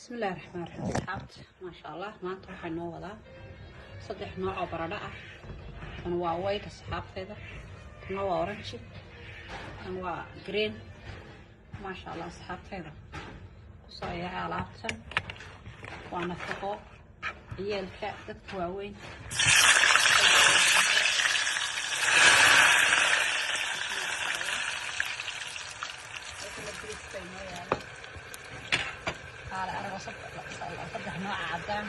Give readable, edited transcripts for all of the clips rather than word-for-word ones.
Bismillahi raxmaan raxiim. Asxaabta, maasha Allah, maanta waxaa noo wadaa saddex nooc oo baradho ah. Kan waa white, asxaabteeda, kana waa orange, kan waa green. Maasha Allah, asxaabteeda, kusoo ayaca alaabtan waa nafaqo ciyaalka, dadka waaweyn. Kaale arago saddex nooca caddaan.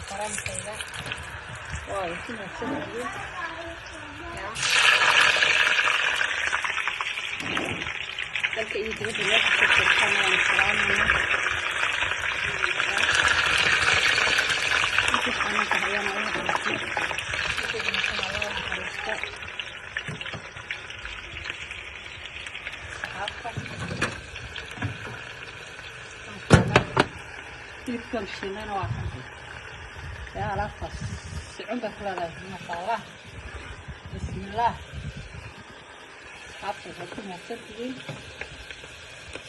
Karankayga waa si wanaagsan. Dalka iyo dibadda meel kasta joogtaan waan salaamayna. Intii xanuunka hayana Allah caafiyo, intii dhimashana Allah naxariisto. Asxaabta, maasha Allah, hilibkan shiinayna waa kan. Yaa alaabtaas sicun bay ku leedahay, maasha Allah. Bismillaah. Asxaabta, waxaad ku mahadsantihiin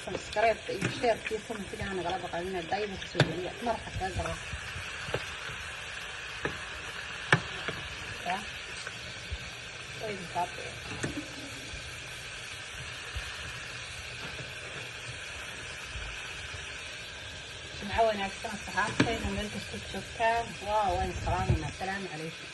subscribe-ka iyo share-ka iyo comment-iga. Nagala baqanina, daayima kusoo geliya madaxa kaga gala. Ya way idinkaa. Jimco wanaagsan, asxaabtayda, meel kasta joogtaan. Waa waan salaamayna. Asalaamu calaykum.